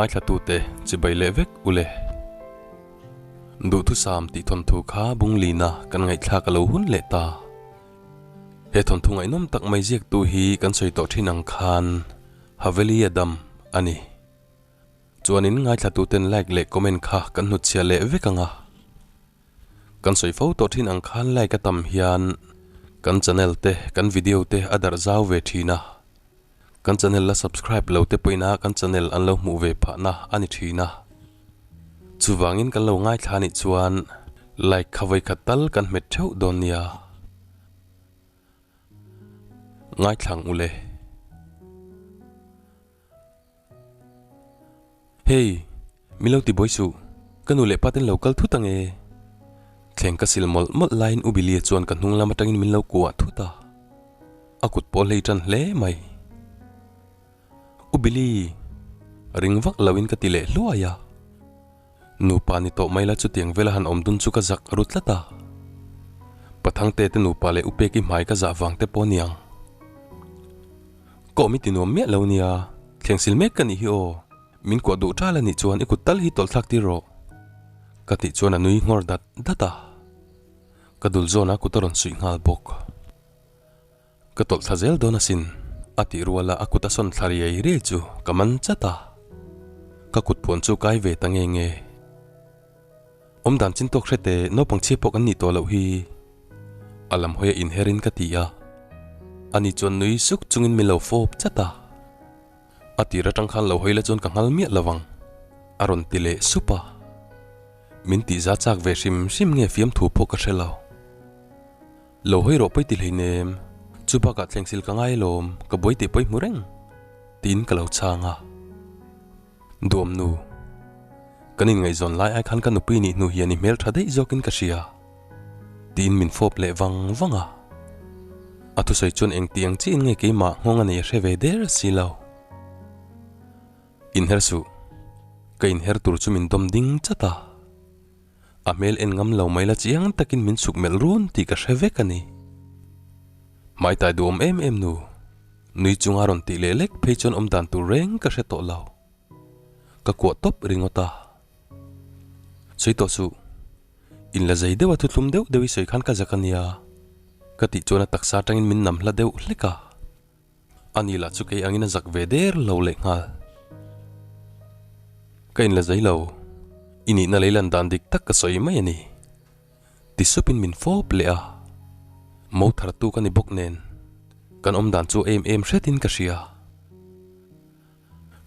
Ngaithlatute chibai leh vek ule. Duhthusam tih thawnthu kha Bunglina kan ngaihthlak a lo hun leh ta. He thawnthu ngaihnawm tak mai ziaktu hi kan sawi tawh thin ang khan Haveli Adam a ni. Chuanin ngaithlatuten like leh comment kha kan hnutchhiah leh vek ang a. Kan sawi fo tawh thin ang khan like a tam hian kan channel te kan video te a darh zau ve thin a. Kan channel la subscribe lo te pawhin a kan channel an lo hmuh ve phahna a ni thin a. Chuvangin kan lo ngaithla anih chuan like kha vawikhat tal kan hmet theuh dawn nia. Ngaithlang ule. Hey, min lo ti buai suh, ka nu leh pa ten lo kal thut ang e. Thleng ka sil mawlh mawlh laiin U Billy-a chuan ka hnung lam atangin min lo kuah thut a, a kut pawh hlei tan hle mai. U Billy, ring vak loin ka ti leh hluai a. Nupa ni tawh mai la chutiang vela han awm dun chu ka zak ru tlat a. Pathangte te nupa leh Upeki hmai ka zah vang te pawh niang. Ka awm i ti nuam miah lo nia, thlengsil mek ka nih hi aw, min kuah duh ṭal a nih chuan i kut tal hi tawlh thlak tir rawh. Ka tih chuan a nui nghawr dat dat a. Ka dul zawn a kut a rawn suih nghal bawk. Ka tawlh thla zel dawn asin, a tih ruala a kut a sawn thla riai riai chu ka man chat a. Ka kut puan chu kai ve ta nge nge. Awmdan chin tawk hrete naupang chhia pawh kan nih tawh loh hi. A lam hawi a inherin ka ti a. Ani chuan nui suk chungin min lo fawp chat a. A tir atang khan lo hawi la chuan ka nghal miah lo ang, a rawn ti leh sup a. Min tihza chak ve hrim hrim nge fiamthu pawh ka hre lo. Lo hawi rawh pawi ti hleinem, chu bakah thlengsil ka ngai alawm, ka buai tih pawi hmu reng, tiin ka lo chhang a. Duam nu, kan inngaihzawn lai ai khan ka nupui nih hnu hian i hmel tha daih zawkin ka hria, tiin min fawp leh vang vang a. A thusawi chuan engti ang chiin nge keimah nghawng a nei a hre ve der si lo. Inher suh, ka inher tur chu min dawm ding chat a. A hmel en ngam lo mai la chiang takin min chhuk melh run tih ka hre vek a ni. Hmaitai duhawm em em nu, nui chunga rawn tih leh lek phei chuan awm dan tur reng ka hre tawh lo. Ka kuah tawp ringawt a. Sawi tawh suh, in la zei deuh a thuthlum deuh deuh i sawi khan ka zak a nia, ka tih chuan a taksa atangin min nam hla deuh hlek a. Ani lah chu kei angin a zak ve der lo leh nghal. Ka inla zai lo, i nihna lei lan dan dik tak ka sawi mai a ni. Ti supin min fawp leh a, mo thar tu ka ni bawk nen, kan awm dan chu em em hretin ka hria.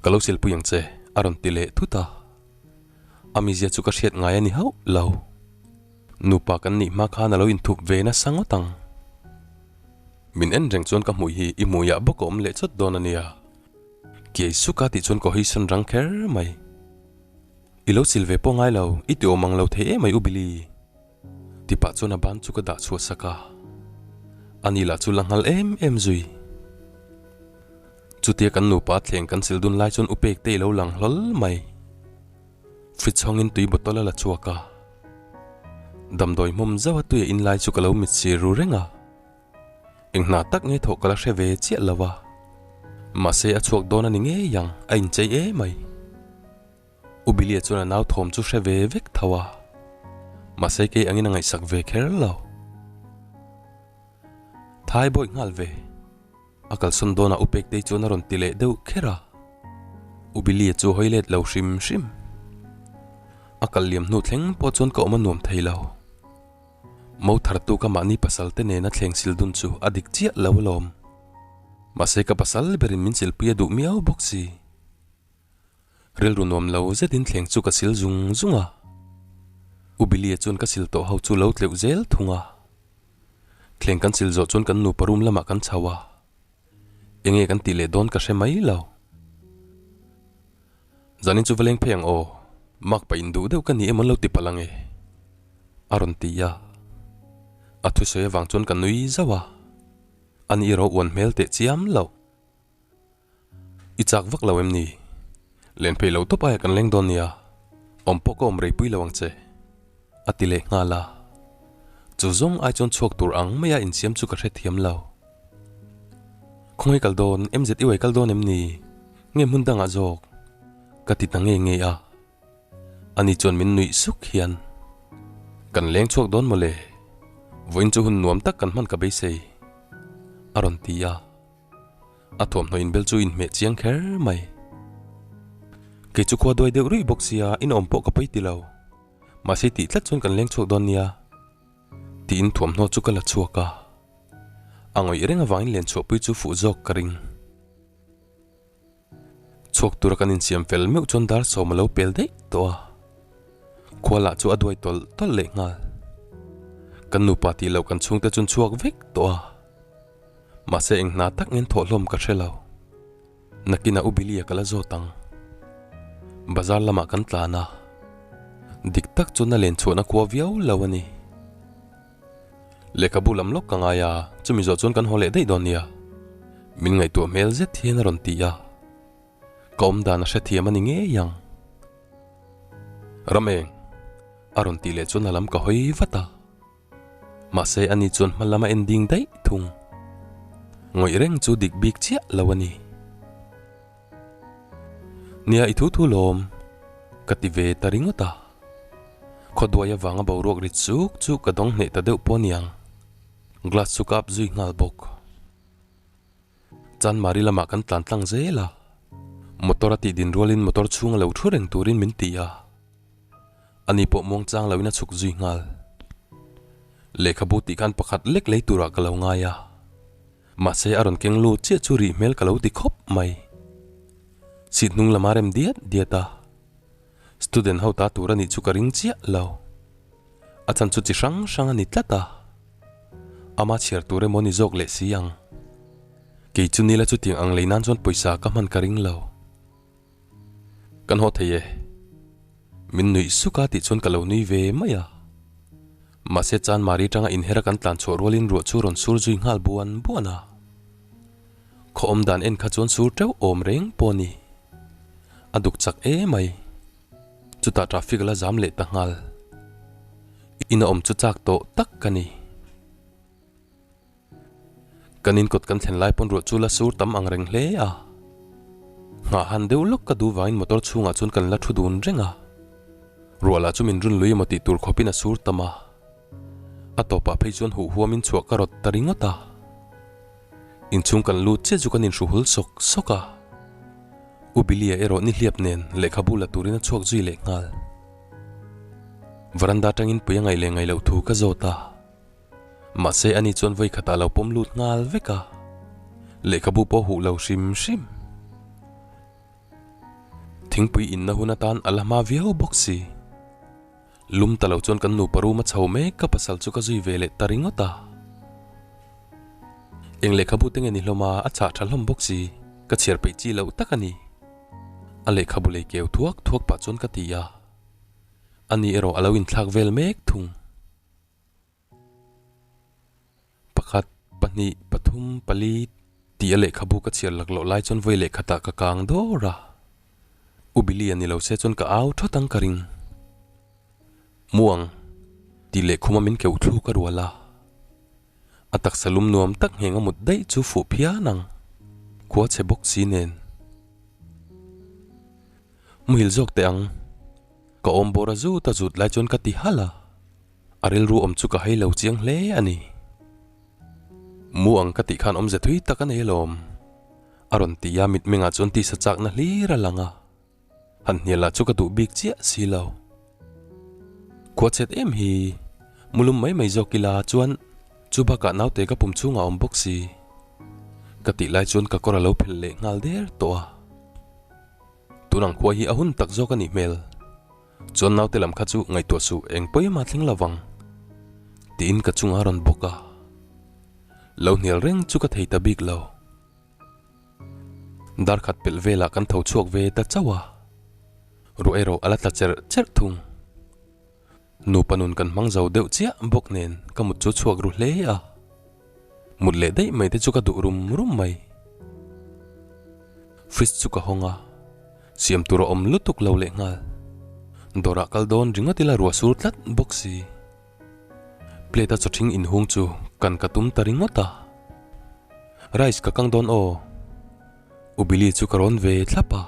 Ka lo silpui ang che, a rawn ti leh thut a. A mizia chu ka hriat ngai a ni hauh lo. Nupa kan nih hma khan a lo inthup ve nasa ngawt ang. Min en reng chuan ka hmui hi i hmuiah bawk a awm leh chawt dawn a nia. Kiai suka tih chuan ka hawisawn rang kher mai. I lo sil ve pawh ngai lo, i ti awm ang lo thei em ai u Billy. Ti pah chuan a ban chu ka dah chhuah sak a. Ani lah chu la nghal em em zui. Chutia kan nupa thleng kan sil dun lai chuan u Pekte i lo lang hlawl mai. Fridge hawngin tui bottle a la chhuak a. Damdawi hmawm zauh a tui a in lai chu ka lo mit sir ru reng a. Eng hna tak nge thawh ka la hre ve chiah lo a. Mahse a chhuak dawn a ni ngei ang, a inchei em mai. U Billy-a chuan a nau thawm chu hre ve vek tho a. Mahse kei angin a ngaihsak ve kher lo. Thai bawih nghal ve. A kalsawn dawnah U Pektei chuan a rawn ti leh deuh kher a. U Billy-a chu hawi let lo hrim hrim. A kal liam hnu thleng pawh chuan ka awm a nuam thei lo. Mo thartu ka mahni pasal te nena thleng sil dun chu a dik chiah lo alawm. Mahse ka pasal berin min silpui a duh miau bawk si. Rilru nuam lo zetin thleng chu ka sil zung zung a. U Billy-a chuan ka sil tawh ho chu lo tleuh zel thung a. Thleng kan sil zawh chuan kan nupa room lamah kan chho a, enge kan tih leh dawn ka hre mai lo. Zanin chu va leng phei ang aw, mak pah induh deuh ka ni em an lo ti palh ang e, a rawn ti a. A thusawi avang chuan ka nui zauh a, ani erawh uan hmel teh chiam loh. I chak vak lo em ni? Len phei lo tawp aia kan leng dawn nia, awm pawh ka awm rei pui lo ang che, a ti leh nghal a. Chu zawng ai chuan chhuak tur ang maia insiam chu ka hrethiam lo. Khawngaih kal dawn, MZUI kal dawn em ni? Nge hmun dangah zawk? Ka ti ta nge nge a. Ani chuan min nuih suk hian, Kan leng chhuak dawn mawle, vawiin chu hun nuam tak kan hman ka beisei, a rawn ti a. A thuamhnaw inbel chu inhmeh chiang kher mai. Kei chu khua duai deuh ruih bawk sia, inawm pawh ka pawi ti lo. Mahse tih tlat chuan kan leng chhuak dawn nia, tiin thuamhnaw chu ka la chhuak a. A ngawih reng avangin len chhuahpui chu fuh zawk ka ring. Chhuak tura kan insiam fel meuh chuan dar sawm a lo pel daih tawh a, khua lah chu a duai tawlh tawlh leh nghal. Kan nupa tih loh kan chhungte chuan chhuak vek tawh a, mahse eng hna tak ngen thawh hlawm ka hre lo. Nakinah U Billy-a ka la zawt ang. Bazar lamah kan tlan a, dik tak chuan a len chhuahna khua viau lo a ni. Lehkhabu lam lawk ka ngai a, chumi zawh chuan kan haw leh daih dawn nia. Min ngaihtuah hmel zet hian a rawn ti a, ka awm dan a hrethiam a ni ngei ang. Rameng! a rawn tih leh chuan a lam ka hawi vat a, mahse ani chuan hma lam a en ding daih thung. Ngawih reng chu dik bik chiah lo a ni. Nia i thu thu lawm, ka ti ve ta ringawt a. Khawduai avanga boruak ri chuk chu ka dawng hneh ta deuh pawh aniang. Glass chu ka up zui nghal bawk. Chanmari lamah kan tlan tlang zel a, motor a tih din rualin motor chhunga lo thu reng turin min ti a. Ani pawh muangchang loin a chhuk zui nghal. Lehkhabu tih khan pakhat lek lei turah ka lo ngai a. Mahse a rawn keng lut chiah chu rih hmel ka lo ti khawp mai. Seat hnung lama rem diat diat a. Student ho ta tur a nih chu ka ring chiah lo. A chan chu chi hrang hrang a ni tlat a. Ama chhiar tur emaw ni zawk leh si ang. Kei chu nila chutiang ang lei nan chuan pawisa ka hman ka ring lo. Kan haw thei e. Min nuih suk a tih chuan ka lo nui ve mai a. Mahse Chanmari tanga inher a kan tlan chhuah rualin ruah chu rawn sur zui nghal buan buan a. Khaw awm dan en kha chuan sur teuh awm reng pawh a ni. A duk chak emai. Chutah traffic a la zam leh ta nghal. Ina awm chu chak tawh tak ka ni. Kan inkawt kan thlen lai pawn ruah chu la sur tam ang reng hle a. Nghah han deuh lawk ka duh vangin motor chhungah chuan kan la thu dun reng a. Ruah lah chu min run lui emaw tih tur khawpin a sur tam a. A tawpah phei chuan huh huamin chhuah ka rawt ta ringawt a. Inchhung kan lut chiah chu kan inhru hul sawk sawk a. U Billy-a erawh nihliap nen lehkhabu la turin a chhuak zui leh nghal. Veranda atangin pui a ngaih leh ngaih loh thu ka zawt a. Mahse ani chuan vawi khatah lo pawm lut nghal vek a. Lehkhabu pawh huh lo hrim hrim. Thingpui inna hun atan a la hma viau bawk si. Lum ta lo chuan kan nupa room a chho mek ka pasal chu ka zui ve leh ta ringawt a. Eng lehkhabu te nge ni hlawm a, a chah tha hlawm bawk si, ka chhiar peih chi loh tak a ni. A lehkhabu lei keu thuak thuak pah chuan ka ti a. Ani erawh a lo inthlak vel mek thung. Pakhat, pahnih, pathum, pali tih a lehkhabu ka chhiar lak loh lai chuan vawi lehkhatah ka kang dawr a. U Billy a ni lo se chuan ka au thawt ang ka ring. Muang tih leh khuma min keuh thluk a rual a. A taksa lum nuam tak ngheng a mut daih chu fuh phian ang. Khua chhe bawk si nen. Muhil zawk teh ang. Ka awm bawr a zut a zut lai chuan ka ti halh a. A rilru awm chu ka hei lo chiang hle a ni. Mu ang ka tih khan awmze thui tak a nei alawm. A rawn ti a, mitmengah chuan tisa chakna hlir a lang a. Han hnial lah chu ka duh bik chiah si lo. Khua chhet em hi, mu lum mai mai zawk ila chuan chu bakah naute ka pum chhungah a awm bawk si. Ka tih lai chuan ka kawr a lo phelh leh nghal der tawh a. Tunang khua hi a hun tak zawk a nih hmel. Chuan naute lam kha chu ngaihtuah suh eng pawimah thleng lo vang tiin ka chungah a rawn bawk a, lo hnial reng chu ka thei ta bik lo. Dar khat pelh velah kan tho chhuak ve ta chauh a, ruah erawh a la tla cherh cherh thung. Nupa nun kan hmang zo deuh chiah bawk nen ka mut chu chhuak ru hle a, mut leh daih mai te chu ka duh rum rum mai. Fridge chu ka hawng a, siam tur a awm lutuk lo leh nghal. Dawrah kal dawn ringawt ila ruah sur tlat bawk si. Plate a chawthing inhung chu kan ka tum ta ringawt a. Rice ka kang dawn aw. U Billy chu ka rawn ve thlap a.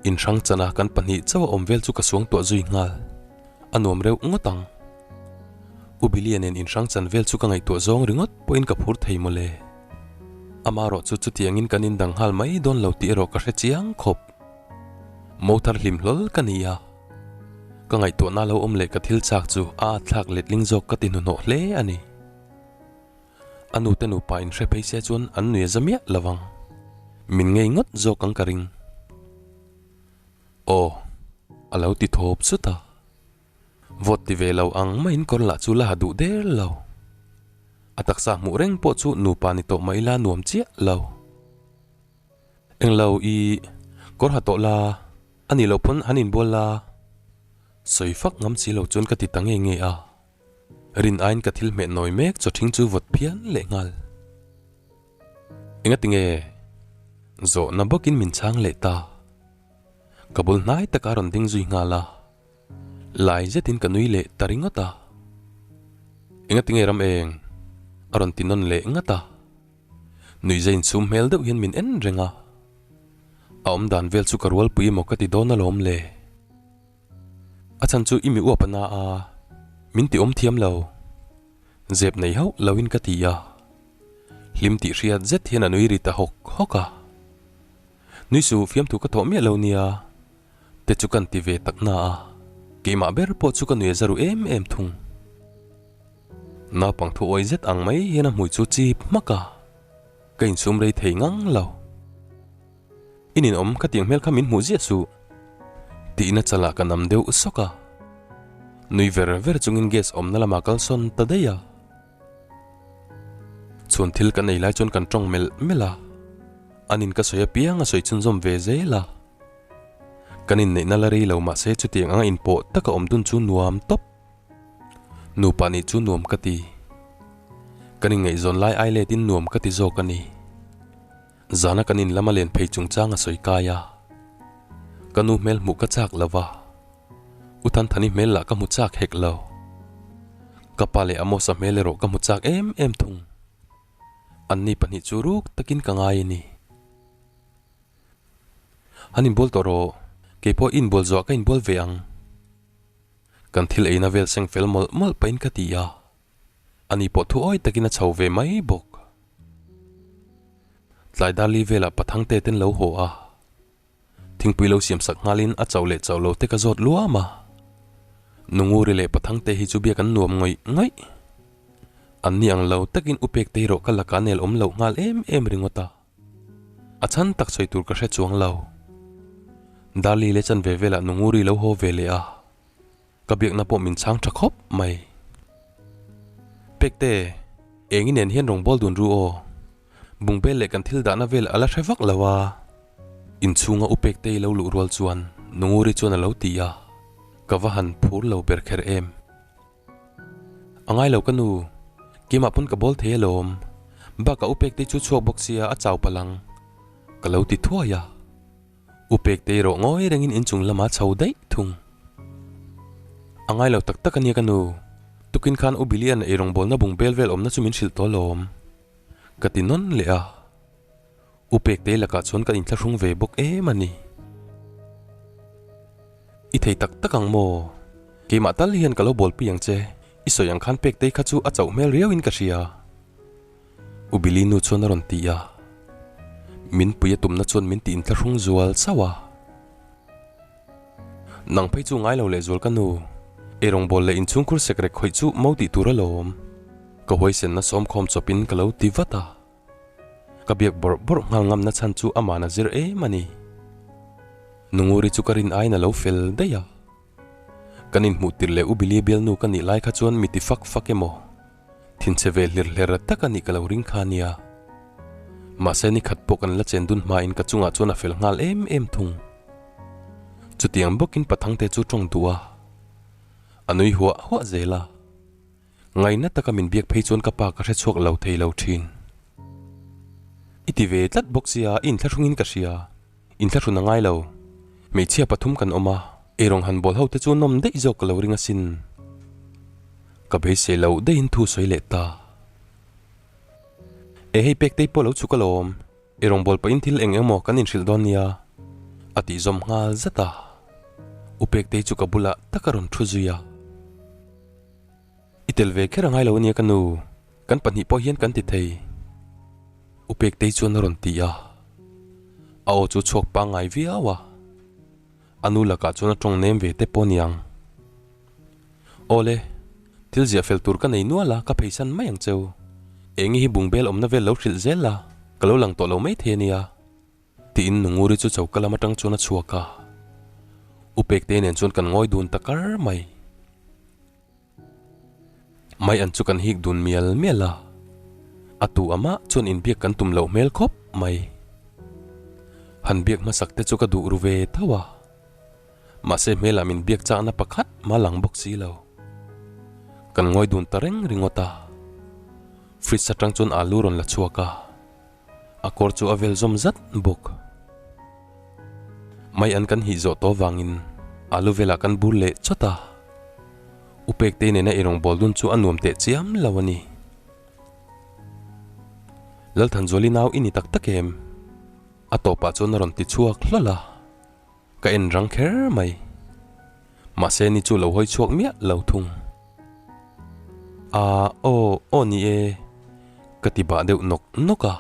Inhrang chana kan pahnih chauh a awm vel chu ka suangtuah zui nghal. A nuam reuh ngawt ang. U Billy-a nen inhrang chan vel chu ka ngaihtuah zawng ringawt pawhin ka phur thei mawle. Amarawh chu chutiangin kan indang nghal mai dawn lo tih erawh ka hre chiang khawp. Mo thar hlim hlawl ka ni a. Ka ngaihtuahna lo awm leh ka thil chak chu a atthlak letling zawk ka ti hnuhnawh hle a ni. A nute nupa in hre phei se chuan an nui a za miah lo vang. Min ngei ngawt zawk ang ka ring. Aw, a lo ti thawp zut a. Vawt ti ve lo ang maiin kawr lah chu la ha duh der lo. A taksa hmuh reng pawh chu nupa ni tawh mah ila nuam chiah lo. Englo i kawr ha tawh la, a nih loh pawn han inbual la. Sawi fak ngam si lo chuan ka ti ta nge nge a. Rin aiin ka thil hmeh nawi mek chaw ṭhing chu vawt phian leh nghal. Enga tinge? Zawhna bawkin min chhang leh ta. Ka bul hnai taka rawn ding zui nghal a. Lai zetin ka nui leh ta ringawt a. Enga tinge ram eng? A rawn ti nawn leh ngat a. Nuihza inchhum hmel deuh hian min en reng a. A awmdan vel chu ka rualpui emaw ka ti dawn alawm le. A chhan chu i mi uap a na a, min ti awm thiam lo. Zep nei hauh lo in ka ti a. Hlim tih hriat zet hian a nui ri ta hawk hawk a. Nui su fiamthu ka thawh miah lo nia, te chu kan ti ve tak na a, keimah ber pawh chu ka nui a za ru em em thung. Naupang thu awi zet ang mai hian a hmui chu chip hmak a, ka insum rei thei ngang lo. I ninawm ka tiang hmel kha min hmuh ziah suh. Tiin a chalah ka nam deuh sawk a. Nui ver ver chungin gas awmna lamah kal sawn ta daih a. Chhun thil kan ei lai chuan kan tawng melh melh a. Anin ka sawi apiang a sawi chhunzawm ve zel a. Kan inneihna la rei lo mahse chutiang anga inpawh taka awm dun chu nuam tawp. Nupa nih chu nuam ka ti. Kan inngaihzawn lai ai letin nuam ka ti zawk a ni. Zana kan in lama len phei chungchang a sawi kai a, ka nu hmel hmuh ka chak lo va, U Thanthani hmel lah ka hmu chak hek lo. Ka pa leh Amos-a hmel erawh ka hmu chak em em thung. Anni pahnih chu ruk takin ka ngai a ni. Han inbual tawh rawh, keipawh i inbual zawhah ka inbual ve ang. Kan thil eina vel seng fel mawlh mawlh pahin ka ti a. Ani pawh thu awi takin a chho ve mai bawk. Tlai Darli velah Pathangte ten lo haw a, thingpui lo siam sak nghalin a chauh leh chauh lo te ka zawt luam a. Nunguri leh Pathangte hi chu biak an nuam ngawih ngawih. Anni ang lo takin u pek tei rawh ka lakah nel awm loh nghal em em ringawt a. A chhan tak sawi tur ka hre chuang lo. Darli leh chanve velah Nunguri lo haw ve leh a. Ka biakna pawh min chhang tha khawp mai. Pekte, eng i nen hian rawn bawl dun ru aw. Bungbel leh kan thil dahna vel a la hre vak lo a. Inchhunga u Pektei lo luh rual chuan Nunguri chuan a lo ti a, ka va han phur lo ber kher em. A ngai lo ka nu, keimah pawn ka bawl thei alawm. Bakah u Pektei chu chhuak bawk sia a chau palh ang, ka lo ti thuai a. U Pektei erawh ngawi rengin inchung lamah chho daih thung. A ngai lo tak tak a nia ka nu. Tukin khan U Billy-a'n eirawngbawlna bung bel vel awmna chu min hrilh tawh alawm. Ka ti nawn leh a. U Pektei lakah chuan ka inthlahrung ve bawk em a ni. I thei tak tak ang maw? Keimah tal hian ka lo bawlpui ang che. I sawi ang khan Pektei kha chu a chauh hmel riauin ka hria. U Billy nu chuan a rawn ti a, min pui a tumna chuan min ti inthlahrung zual chauh a. Nang phei chu ngai lo leh zual ka nu, eirawngbâwl leh inchhungkhur sekrek khawih chu mo tih tur alawm. Ka huaisenna sawmkhawm chawpin ka lo ti vat a. Ka biak bawrh bawrh nghal ngamna chhan chu aman a zir em a ni. Nunguri chu ka rin aiin a lo fel daih a. Kan inhmuh tirh leh U Billy bialnu ka nih lai kha chuan mi ti fak fak emaw? Thinchhe ve hlir hler tak a nih ka lo ring kha nia. Mahse ni khat pawh kan la chen dun hmain ka chungah chuan a fel nghal em em thung. Chutiang bawkin Pathangte chu tawng duh a, a nui huah huah zel a. Ngaina taka min biak phei chuan ka pa ka hre chhuak lo thei lo thin. I ti ve tlat bawk sia i inthlahrungin ka hria. Inthlahrun a ngai lo. Hmeichhia pathum kan awm a, eirawng han bawl ho te chu nawm daih zawk ka lo ring asin. Ka beisei loh daihin thu sawi leh ta. E hei pek tei pawh lo chhuk alawm, eirawng bawl pahin thil eng emaw kan inhrilh dawn nia. A tih zawm nghal zat a. U Pektei chu ka bulah tak a rawn thu zui a. I tel ve kher a ngai lo ania ka nu, kan pahnih pawh hian kan ti thei. U Pektei chuan a rawn ti a. A aw chu chhuak pangngai viau a. A nu lakah chuan a tawng nem ve te pawh niang. Awle, thil ziah fel tur ka nei nual a, ka pheisan mai ang cheu. Eng hi bungbel awmna vel lo hrilh zel la, ka lo lang tawh lo mai thei ania. Tiin Nunguri chu choka lam atang chuan a chhuak a. U Pekte nen chuan kan ngawi dun ta kar mai. Mai an chu kan hik dun mial mial a, a tu amah chuan inbiak kan tum loh hmel khawp mai. Han biak hmasak te chu ka duh ru ve tho a, mahse hmelah min biak chakna pakhat mah lang bawk si lo. Kan ngawi dun ta reng ringawt a, fridge atang chuan alu rawn la chhuak a. A kawr chu a vel zawm zat bawk. Mai an kan hih zawh tawh vangin alu velah kan bur leh chawt a. U Pektei nena i rawngbâwl dun chu a nuam teh chiam lo a ni. Lalthanzuali nau i ni tak tak em? A tawpah chuan a rawn ti chhuak hlawl a. Ka en rang kher mai. Mahse ni chu lo hawi chhuak miah lo thung. Aa aw aw ni e ka ti bah deuh nawk nawk a.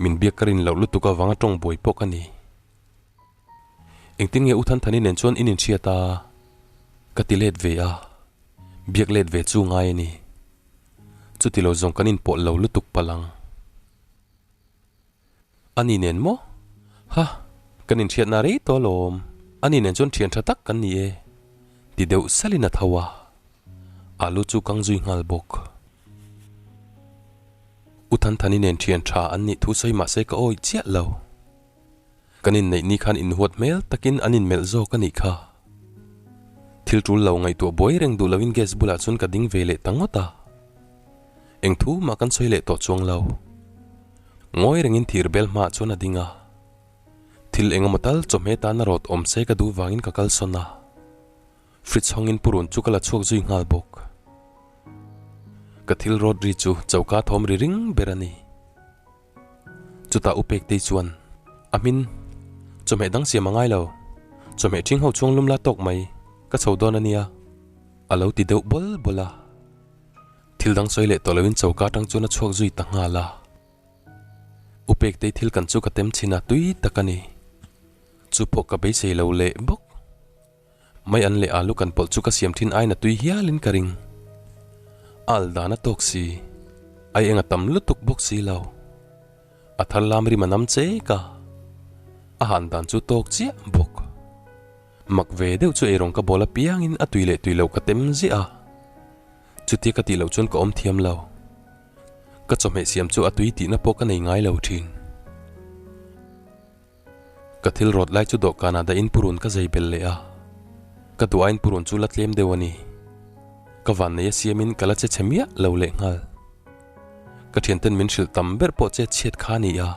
Min biak ka rin loh lutuk avanga tawng buai pawh ka ni. Engtin nge U Thanthani nen chuan in inhriat a? Ka ti let ve a. Biak let ve chu ngai a ni. Chuti lo zawng kan inpawlh lo lutuk palh ang. A ni nen maw? Ha! Kan inhriatna rei tawh alawm. A ni nen chuan thian tha tak kan ni e. Ti deuh salin a tho a. Alu chu kang zui nghal bawk. U Thanthani nen thian tha an nih thu sawi mahse ka awih chiah lo. Kan inneih ni khan inhuat hmel takin an inmelh zawk a nih kha. Thil tul lo ngaihtuah buai reng duh loin gas bulah chuan ka ding ve leh ta ngawt a. Eng thu mah kan sawi leh tawh chuang lo. Ngawi rengin thir bel hmaah chuan a ding a. Thil engemaw tal chawhmeh tana rawt awm se ka duh vangin ka kalsawn a. Fridge hawngin purun chu ka la chhuak zui nghal bawk. Ka thil rawt ri chu choka thawm ri ring ber a ni. Chutah U Pektei chuan, A hmin, chawhmeh dang siam a ngai lo. Chawhmeh ṭhing ho chhuang lum la tawk mai, ka chho dawn a nia. A lo ti deuh bawl bawl a. Thil dang sawi leh tawh loin choka atang chuan a chhuak zui ta nghal a. U Pektei thil kan chu ka tem chhin a tui tak a ni. Chu pawh ka beisei lo leh bawk. Mai an leh alu kan pawlh chu ka siam thin aiin a tui hialin ka ring. A al dan a tawk si. Ai eng a tam lutuk bawk si lo. A thar lam rim a nam chek a. A han dan chu tawk chiah bawk. Mak ve deuh chu eirawng ka bawl apiangin a tui leh tui loh ka tem ziah a. Chutia ka tih loh chuan ka awm thiam lo. Ka chawhmeh siam chu a tui tihna pawh ka nei ngai lo thin. Ka thil rawt lai chu dawhkanah dahin purun ka zei bel leh a. Ka duh aiin purun chu la tlem deuh a ni. Ka vannei a siamin ka la che chhe miah lo leh nghal. Ka thianten min hrilh tam ber pawh che chhiat kha a ni a.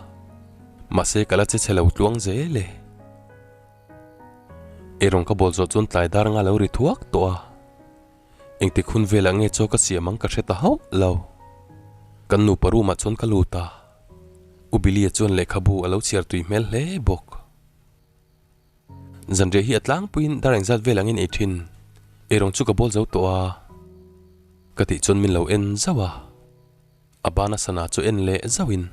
Mahse ka la che chhe lo tluang zel e. Eirawng ka bawl zawh chuan tlai dar anga lo ri thuak tawh a. Engtik hun velah nge chaw ka siam ang ka hre ta hauh lo. Kan nupa room ah chuan ka lut a. U Billy-a chuan lehkhabu a lo chhiar tui hmel hle bawk. Zanriah hi a tlangpuiin dar engzat vel angin ei thin. Eirawng chu ka bawl zo tawh a. Ka tih chuan min lo en zauh a. A bana sana chu en leh zauhin,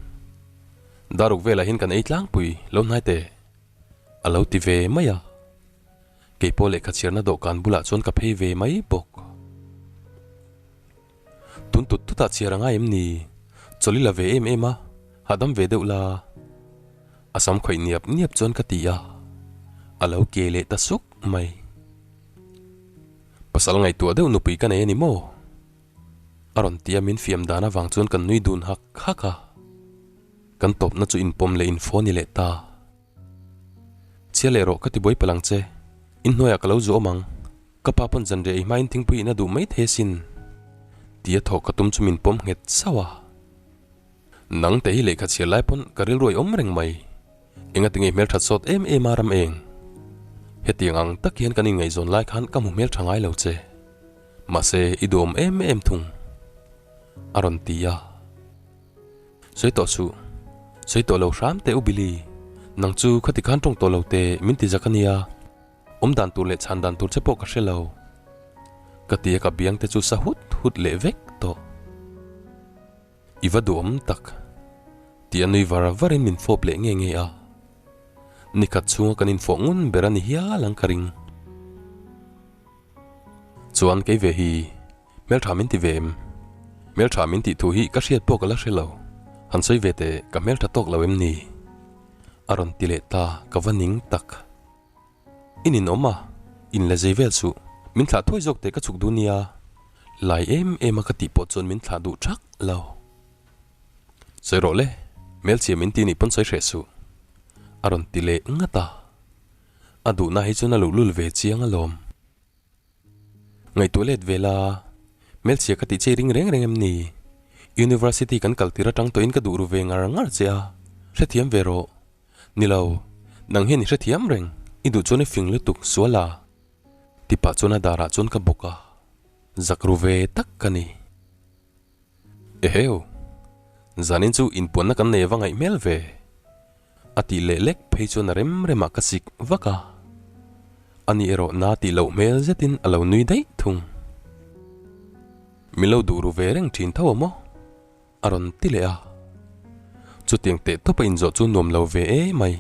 Daruk velah hian kan ei tlangpui lo hnai teh. A lo ti ve mai a. Kei pawh lehkha chhiarna dawhkan bulah chuan ka phei ve mai bawk. Tun tut tutah chhiar a ngai em ni? Chawlh i la ve em em a, hahdam ve deuh la. A sam khawih niap niap chuan ka ti a, a lo ke leh ta suk mai. Pasal ngaihtuah deuh nupui ka nei a ni maw? A rawn ti a, min fiam dan avang chuan kan nui dun hak hak a. Kan tawpna chu inpawm leh info ni leh ta. Chhia leh rawh ka ti buai palh ang che. Inhnuaiah ka lo zu awm ang. Ka pa pawn zanriah ei hmain thingpui in a duh mai thei asin. Tia thawh ka tum chu min pawm nghet sauh a. Nang te hi lehkha chhiar lai pawn ka rilru a awm reng mai. Engati nge hmelthat sawt em em a ram eng. Hetiang ang tak hian kan inngaihzawn lai khan ka hmu hmeltha ngai lo che. Mahse i duhawm em em thung. A rawn ti a. Sawi tawh suh. Sawi tawh lo hram teh u Billy. Nang chu khati khan tawng tawh lo teh min ti zak a nia. Awm dan tur leh chhan dan tur che pawh ka hre lo. Ka ti a ka biang te chu sa hut hut leh vek tawh. I va duhawm tak. Tih a nui var var in min fawp leh nge nge a. Nikhat chhunga kan infawh ngun ber a ni hial ang ka ring. Chuan kei ve hi hmeltha min ti ve em? Hmeltha min tih thu hi ka hriat pawh ka la hre lo. Han sawi ve teh ka hmeltha tawk lo em ni? A rawn ti leh ta ka va ning tak. I ninawm a, in la zei vel suh. Min thlah thuai zawk teh ka chhuk duh nia. Lai em em a ka tih pawh chuan min thlah duh thak lo. Sawi rawh le, hmelchhia min ti nih pawn sawi hreh suh. A rawn ti leh ngat a. A duhna hi chuan a luhlul ve chiang alawm. Ngaihtuah let ve la, hmelchhia ka tih che i ring reng reng em ni? University kan kal tir atang tawhin ka duh ru ve ngar ngar che a, hrethiam ve rawh. Ni lo, nang hian i hrethiam reng, i duh chuan i fing lutuk, sual a. Ti pah chuan a darah chuan ka bawk a, zak ru ve tak ka ni. Eheu, zanin chu inpuanna kan nei ava ngaih hmel ve. A tih leh lek phei chuan a rem remah ka sik vak a, ani erawh na tih loh hmel zetin a lo nui daih thung. Min lo duh ru ve reng thin tho a maw? A rawn ti leh a. Chutiang teh tawp a inzawh chu nuam lo ve e mai.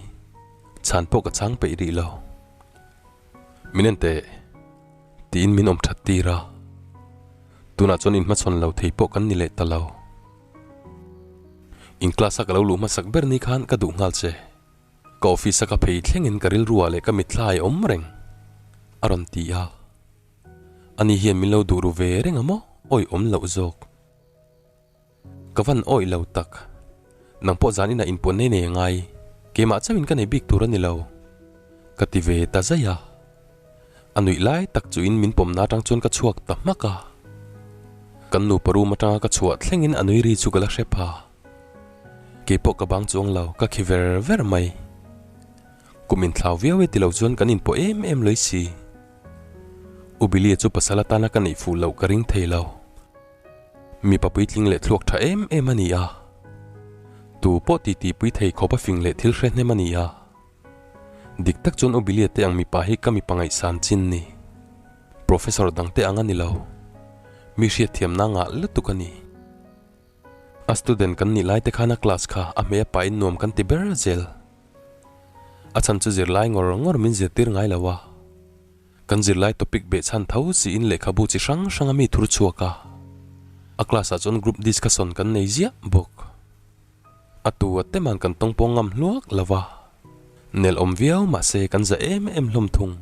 Chhan pawh ka chhang peih rih lo. Min en teh. Tiin min awm that tir a. Tunah chuan inhmachhawn lo thei pawh kan ni leh ta lo. In class a ka lo luh hmasak ber ni khan ka duh nghal che. Ka office a ka phei thlengin ka rilruah leh ka mitthla a awm reng. A rawn ti a. Ani hian min lo duh ru ve reng a maw? Awi awm loh zawk. Ka van awih lo tak. Nang pawh zan inah inpuan nei nei a ngai. Keimah chauhin ka nei bik tur a ni lo. Ka ti ve ta zaih a. A nuih lai tak chuin min pawmna atang chuan ka chhuak ta hmak a. Kan nupa room atanga ka chhuah thlengin a nui ri chu ka la hre pha. Keipawh ka bang chuang lo, ka khi ver ver mai. Kum inthlau viau e ti lo chuan kan inpawh em em lawih si. U Billy-a chu pasal atana ka neih fuh loh ka ring thei lo. Mipa puitling leh thluak tha em em a ni a. Tu pawh titi pui thei khawp a fing leh thil hre hnem a ni a. Dik tak chuan U Billy-a te ang mipa hi ka mipa ngaihsan chin ni. Professor dang te ang a ni lo. Mi hriatthiamna ngah lutuk a ni. A student kan nih lai te khan a class kha a hmei a pahin nuam kan ti ber zel. A chhan chu zirlai ngawr ngawr min zirtir ngai lo a. Kan zirlai topic behchhan tho siin lehkhabu chi hrang hrang a mi thur chhuak a. A class ah chuan group discussion kan nei ziah bawk. A tu a teman kan tawng pawng ngam hluak lo va. Nel awm viau mahse kan za em em hlawm thung.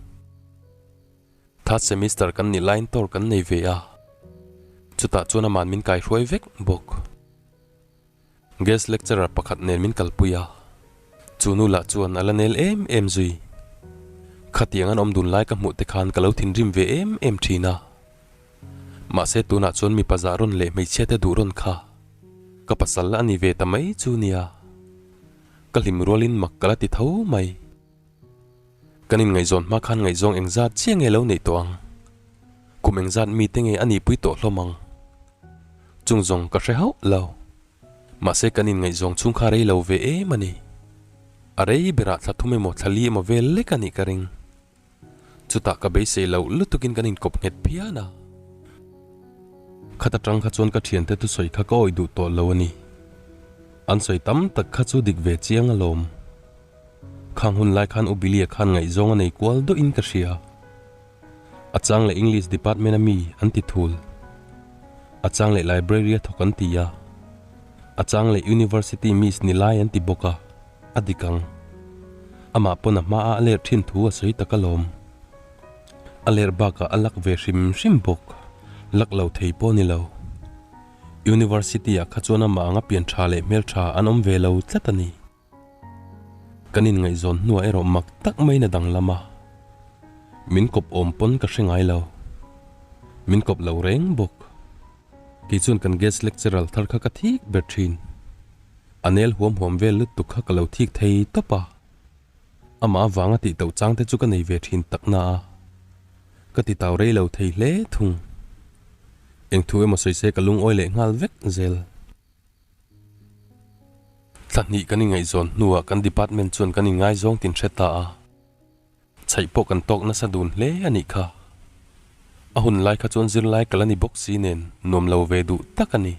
Third semester kan nih laiin tour kan nei ve a. Chutah chuan aman min kaihruai vek bawk. Guest lecturer pakhat nen min kalpui a, chu nu lah chuan a la nel em em zui. Khatiang an awm dun lai ka hmuh te khan ka lo thinrim ve em em thin a. Mahse tunah chuan mipa zah rawn leh hmeichhia te duh rawn kha ka pasal a ni ve ta mai chu nia. Ka hlim rualin mak ka la ti tho mai. Kan inngaihzawn hma khan ngaihzawng engzat chiah nge lo neih tawh ang? Kum engzat mite nge a nihpui tawh hlawm ang? Chung zawng ka hre hauh lo. Mahse kan inngaihzawng chhung kha rei lo ve em a ni. A rei berah thla thum emaw thla li emaw vel lek a nih ka ring. Chutah ka beisei loh lutukin kan inkawp nghet phian a. Khat atang kha chuan ka thiante thusawi kha ka awih duh tawh lo a ni. An sawi tam tak kha chu dik ve chiang alawm. Khang hun lai khan U Billy-a khan ngaihzawng a nei kual deuhin ka hria. A chang leh English department a mi an ti thul. A chang leh library a thawk an ti a. A chang leh university miss ni lai an ti bawk a, a dik ang. Amah pawn a hmaah a ler thin thu a sawi tak alawm. A ler bakah a lak ve hrim hrim bawk. Lak lo thei pawh ni lo. University-ah kha chuan amah anga pian tha leh hmeltha an awm ve lo tlat a ni. Kan inngaihzawn hnuah erawh mak tak maiin a danglam a, min kawp awm pawn ka hre ngai lo. Min kawp lo reng bawk. Kei chuan kan guest lecturer thar kha ka thik ber thin. A nel huam huam vel lutuk kha ka lo thik thei tawp a. Amah avanga tih tauh chang te chu ka nei ve thin tak na a. Ka ti tau rei lo thei hle thung. Engthu emaw sawi se ka lungawi leh nghal vek zel. Thla hnih kan ingaihzawn hnuah kan department chuan kan inngaizawng tin hre ta a. Chhaih pawh kan tawk nasa dun hle a nih kha. A hun lai kha chuan zirlai ka la ni bawk si nen nuam lo ve duh tak a ni.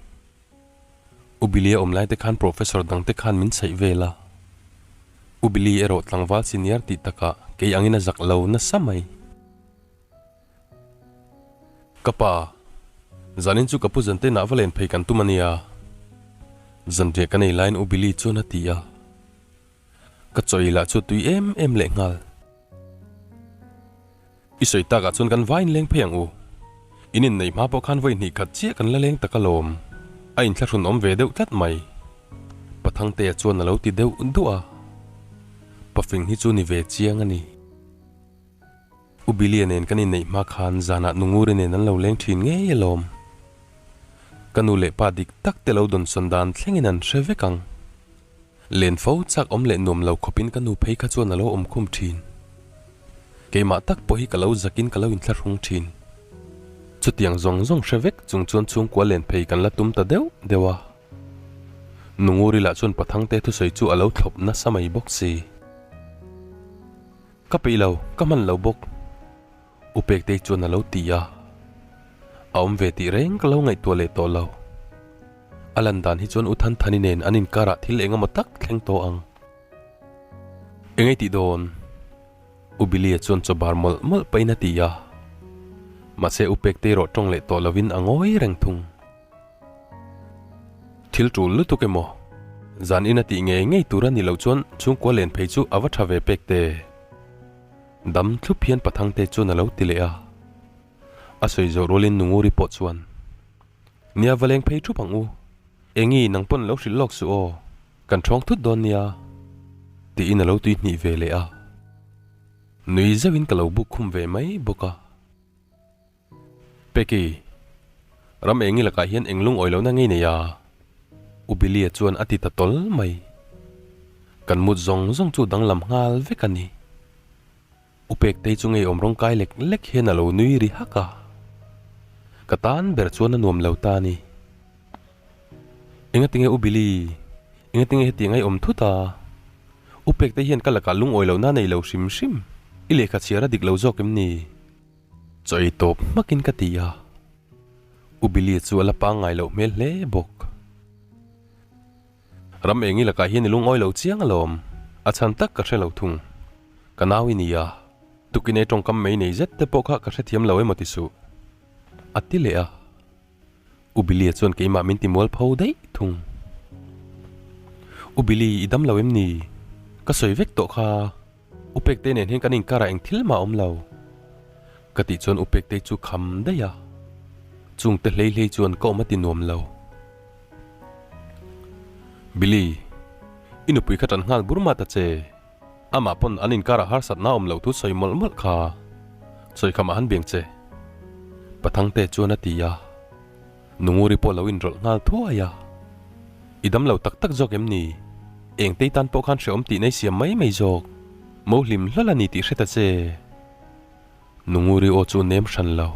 U Billy-a awm lai te khan Professor dang te khan min chhaih vel a. U Billy erawh tlangval senior tih takah kei angin a zak lo nasa mai. Ka pa, zanin chu ka pu zan te nah va len phei kan tum a nia. Zanriah ka nei laiin U Billy chuan a ti a. Ka chawi lah chu tui em em leh nghal. I sawi takah chuan kan vain leng phei ang u. In inneih hma pawh khan vawi hnih khat chiah kan la leng tak alawm. A inthlahrun awm ve deuh tlat mai. Pathangtea chuan a lo ti deuh duah a. Pafing hi chu ni ve chiang a ni. U Billy-a nen kan inneih hma khan zanah Nunguri nen an lo leng thin ngei alawm. Ka nu leh pa dik tak te lo dawnsawn dan thlengin an hre vek ang. Len fo chak awm leh nuam lo khawpin ka nu phei kha chuan a lo awm khum thin. Keimah tak pawh hi ka lo zakin ka lo inthlahrung thin. Chutiang zawng zawng hre vek chung chuan chhungkua len phei kan la tum ta deuh deuh a. Nunguri lah chuan Pathangte thusawi chu a lo thlawp nasa mai bawk si. Ka peih lo, ka hman lo bawk. U Pektei chuan a lo ti a. A awm ve tih reng ka lo ngaihtuah leh tawh lo. A lan dan hi chuan U Thanthani nen an inkarah thil eng emaw tak thleng tawh ang. Eng ei tih dawn? U Billy-a chuan chaw bar mawlh mawlh pahin a ti a. Mahse U Pektei rawh tawng leh tawh lovin a ngawi reng thung. Thil tul lutuk emaw? Zan in a tih ngei ngei tur a ni loh chuan chhungkua len phei chu a va tha ve pek te. Dam thlup hian Pathangte chuan a lo ti leh a. A sawi zawh rualin Nunguri pawh chuan, Nia va leng phei thup ang u. Engi nang pawn lo hrilh lawk suh aw. Kan thawng thut dawn nia. Tiin a lo tui hnih ve leh a. Nui zeuhin ka lo buk khum ve mai bawk a. Peki, ram engi lakah hian eng lungawi lohna ngei nei a? U Billy-a chuan a ti ta tawl mai. Kan mut zawng zawng chu danglam nghal vek a ni. U Pektei chu ngeiawm rawng kai lek lek hian a lo nui ri hak a. Ka tan ber chuan a nuam lo ta a ni. Engatinge U Billy, engatinge hetiang a i awm thut a? U Pektei hian ka lakah lungawi lohna a nei lo hrim hrim. I lehkha chhiar a dik lo zawk em ni? Chaw ei tawp hmakin ka ti a, U Billy chu a la pangngai loh hmel hle bawk. Ram engi lakah hian i lungawi lo chiang alawm, a chhan tak ka hre lo thung. Ka nau i ni a, tukin ei tawngkam mei nei zet te pawh kha ka hrethiam lo emaw ti suh. A ti leh a, U Billy chuan keimah min ti mual pho daih thung. U Billy i dam lo em ni? Ka sawi vek tawh kha. U Pektei nen hian kan inkarah eng thil mah a awm lo. Ka tih chuan U Pektei chu kham daih a. Chungte hlei hlei chuan ka awm a ti nuam lo. Billy, i nupui kha ṭan nghal bur mah ta che. Amah pawn an inkarah harsatna a awm loh thu sawi mawlh mawlh kha. Sawi kha mah han biang che. Pathangte chuan a ti a. Nunguri pawh lo inrawlh nghal thuai a. I dam lo tak tak zawk em ni? Engtei tan pawh khan hrehawm tih nei siam mai mai zawk. Mo hlim hlawl a ni tih hre ta che. Nunguri aw chu nem hran lo.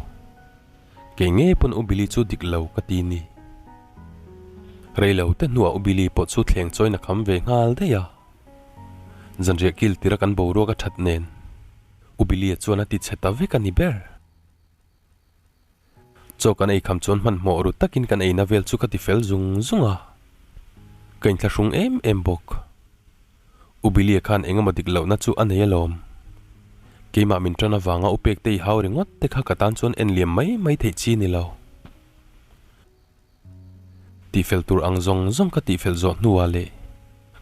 Kei ngei pawn U Billy chu dik lo ka ti ni. Rei lo te hnuah U Billy pawh chu thleng chawiin a kham ve nghal daih a. Zanriah kil tira kan boruak a that nen U Billy-a chuan a ti chhe ta vek a ni ber. Chaw kan ei kham chuan hmanhmawh ru takin kan eina vel chu ka ti fel zung zung a, ka inthlahrung em em bawk. U Billy-a khan eng emaw dik lohna chu a nei alawm. Keimah min tan avanga u Pektei hau ringawt te kha ka tan chuan en liam mai mai theih chi ni lo. Tihfel tur ang zawng zawng ka tihfel zawh hnuah leh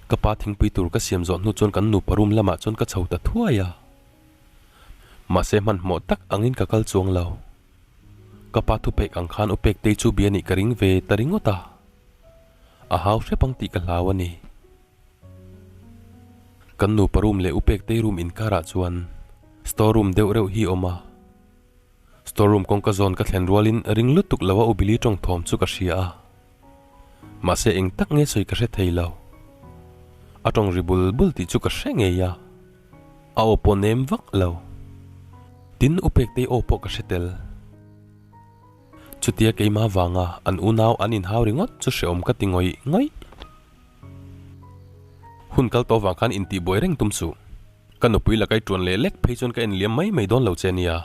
ka pa thingpui tur ka siam zawh hnu chuan kan nupa room lamah chuan ka chho ta thuai a. Mahse hmanhmawh tak angin ka kal chuang lo. Ka pa thupek ang khan u Pektei chu bia nih ka ring ve ta ringawt a. A hau hrep ang tih ka hlau a ni. Kan nupa room leh u Pektei room inkarah chuan store room deuh reuh hi a awm a. Store room kawngka zawn ka thlen rualin ring lutuk lo a U Billy tawng thawm chu ka hria a. Mahse eng tak nge sawi ka hre thei lo. A tawng ri bul bul tih chu ka hre ngei a. A aw pawh nem vak lo. Tin U Pektei aw pawh ka hre tel. Chutia keimah vanga an unau an inhau ringawt chu hreawm ka ti ngawih ngawih. Hun kal tawh vang khan intihbuai reng tum suh. Ka nupui la kai tuan leh lek phei chuan ka enliam mai mai dawn lo che nia.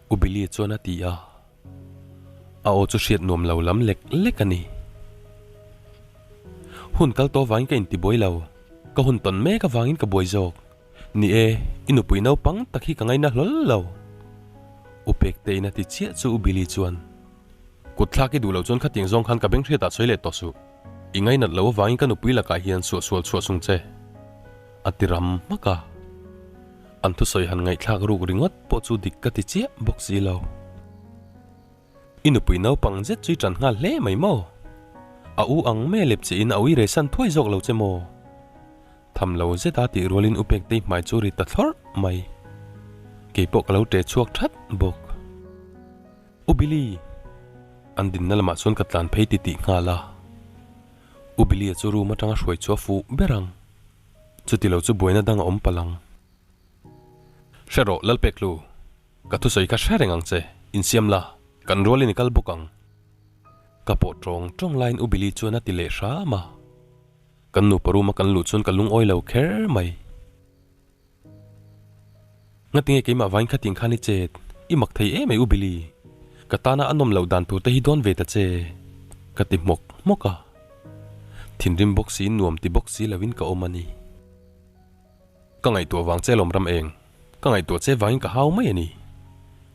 U Billy chuan a ti a. A aw chu hriat nuam lo lam lek lek a ni. Hun kal tawh vangin ka intibuai lo. Ka hun tawn mek avangin ka buai zawk. Ni e, i nupui naupang tak hi ka ngaina hlawl lo. U Pektein a ti chiah chu U Billy chuan, Kut thlak i duh loh chuan khatiang zawng khan ka beng hriatah sawi leh tawh suh. I ngainat loh avangin ka nupui lakah hian suahsual chhuah sung che. A ti ram hmak a. An thusawi han ngaihthlak ruk ringawt pawh chu dik ka ti chiah bawk si lo. I nupui naupang zet chu i ṭan nghal hle mai maw? A u ang mai a lep che in a ui reh san thuai zawk lo che maw? Tham lo zet a tih rualin u Pektei hmai chu ri ta thlawrh mai. Kei pawh ka lo ṭe chhuak ṭhat bawk. U Billy! An dinna lamah chuan ka tlan phei titih nghal a. U Billy-a chu room aṭanga hruai chu a fuh ber ang. Chuti lo chu buaina dang a awm palh ang. Hre rawh Lalpeklu, ka thusawi kha hre reng ang che, insiam la, kan rualin i kal bawk ang. Ka pawh tawng tawng laiin U Billy chuan a ti leh hram a. Kan nupa room a kan luh chuan ka lungawi lo kher mai. Ngatinge keimah vain khatin khan i chet, i mak thei em ai U Billy. Ka tana a nawm loh dan tur te hi dawn ve ta che, ka ti hmawk hmawk a. Thinrim bawk si nuam ti bawk si loin ka awm a ni. Ka ngaihtuah vang che lawm ram eng, ka ngaihtuah che vangin ka hau mai a ni,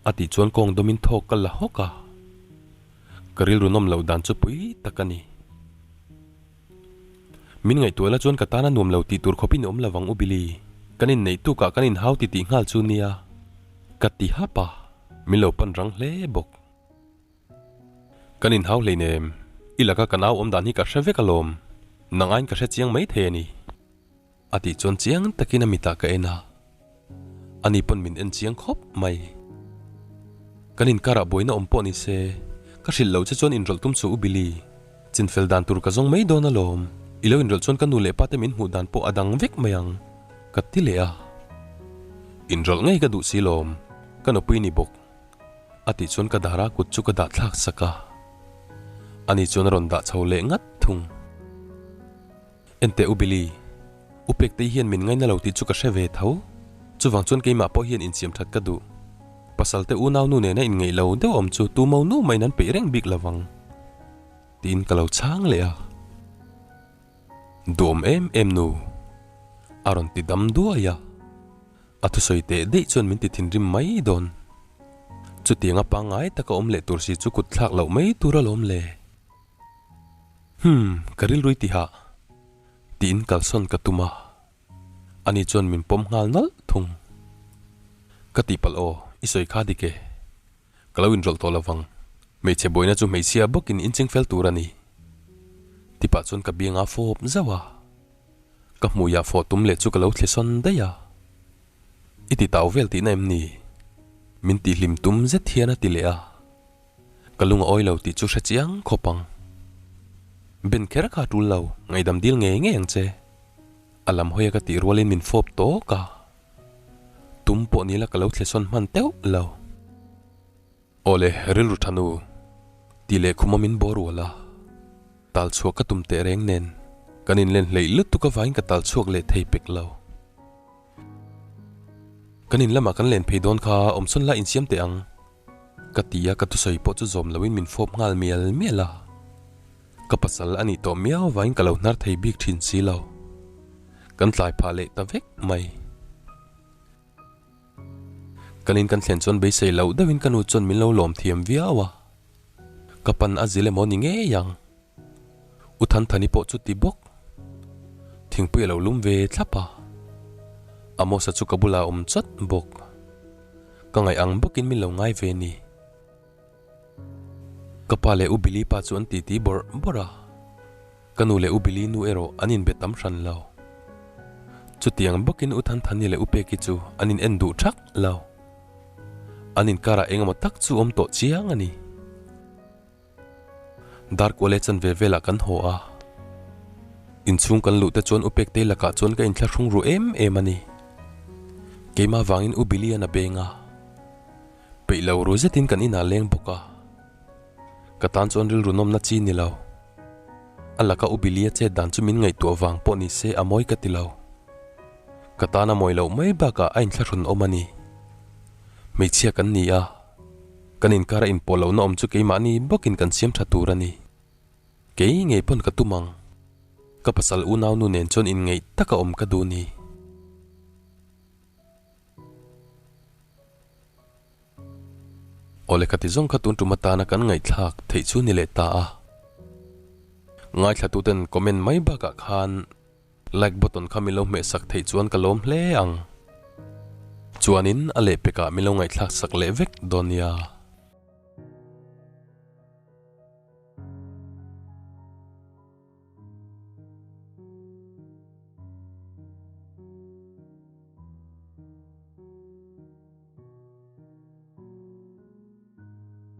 a tih chuan kawng dawmin thawk ka la hawk a. Ka rilru nawm loh dan chu pui tak a ni. Min ngaihtuah la chuan ka tan a nuam lo tih tur khawpin i awm lovang U Billy. Kan inneih tukah kan inhau ti tih nghal chu nia. Ka ti hap a, min lo pan rang hle bawk. Kan inhau hleinem, i laka ka nau awm dan hi ka hre vek alawm, nang aiin ka hre chiang mai thei a ni. A tih chuan chiang takin a mitah ka en a, ani pawn min en chiang khawp mai. Kan inkarah buaina awm pawh ni se, ka hrilh loh che chuan inrawlh tum chu U Billy, chinfel dan tur ka zawng mai dawn alawm, i lo inrawlh chuan ka nu leh pa te min hmuh dan pawh a dang vek mai ang, ka ti leh a. Inrawlh ngei ka duh si lawm, ka nupui ni bawk. A tih chuan ka dara kut chu ka dah thlak sak a, ani chuan a rawn dah chho leh ngat thung. Enteh U Billy, U Pektei hian min ngaina lo tih chu ka hre ve tho. Chuvang chuan keimah pawh hian insiam that ka duh. Pasal te unau nu nena inngeih lo deuh awm chu tu mo nu maiin an peih reng bik lo vang. Tiin ka lo chhang leh a. Duhawm em em nu. A rawn ti dam duai a. A thusawi teh daih chuan min ti thinrim mai dawn. Chutianga pangngai taka awm leh tur si chu kut thlak loh mai tur alawm le. Humm, ka rilrui tihah tiin kalsawn ka tum a, ani chuan min pawm nghal nawlh thung. Ka tihpalh aw, i sawi kha dik e. Ka lo inrawlh tawh lovang, hmeichhe buaina chu hmeichhia bawkin inching fel tur a ni. Tipah chuan ka bianga fawp zauh a, ka hmuiah fawh tum leh chu ka lo thli sawn daih a. I ti tau vel tihna em ni? Min tihhlim tum zet hian a ti leh a. Ka lung a awi lo tih chu hre chiang khawp ang. Ben kher kha a tul lo, ngaihdam dil ngei ngei ang che. A lam hawi a ka tih rualin min fawp tawk a. Tum pawh nila ka lo thlesawn hman teuh lo. Awle, rilru tha nu, tih leh khuma min bawr ual a. Tal chhuak ka tum teh reng nen, kan inlen hleih lutuk avangin ka tal chhuak leh thei pek lo. Kan in lamah kan len phei dawn kha awmsawn la insiam teh ang. Ka ti a, ka thusawi pawh chu zawm loin min fawp nghal mial mial a. Ka pasal a nih tawh miau avangin ka lo hnar thei bik thin si lo. Kan tlai phah leh ta vek mai. Kan in kan thlen chuan beisei loh deuhin ka nu chuan min lo lawm thiam viau a. Ka pan a zil emaw ni ngei ang. U Thanthani pawh chu ti bawk. Thingpui a lo lum ve thlap a. Amosa chu ka bulah a awm chawt bawk. Ka ngaih ang bawkin min lo ngai ve ni. Ka pa leh U Billy pa chu an titi bawrh bawrh a. Ka nu leh U Billy nu erawh an inbe tam hran lo. Chutiang bawkin U Thanthani leh U Peki chu an in en duh thak lo. An inkarah engemaw tak chu awm tawh chiang a ni. Darkuale chanve velah kan haw a, inchhung kan luh te chuan U Pektei lakah chuan ka inthlahrung ru em em a ni. Keimah vangin U Billy-a'n a beng a, peih lo ru zetin kan inah leng bawk a, ka tan chuan rilru nawmna chi ni lo. A laka U Billy-a chet dan chu min ngaihtuah vang pawh ni se a mawi ka ti lo. Ka tan a mawi loh mai bakah a inthlahrun awm a ni. Hmeichhia kan ni a, kan inkara inpawh lohna awm chu keimahni bawkin kan siam tha tur a ni. Kei ngei pawn ka tum ang. Ka pasal unaunu nen chuan inngeih taka awm ka duh ni. Awle khati zawng kha tun tum atana kan ngaihthlak theih chu ni leh ta a. Ngaithlatuten comment mai bakah khan like button kha min lo hmehsak theih chuan ka lawm hle ang. Chuanin a lehpekah min lo ngaihthlak sak leh vek dawn nia.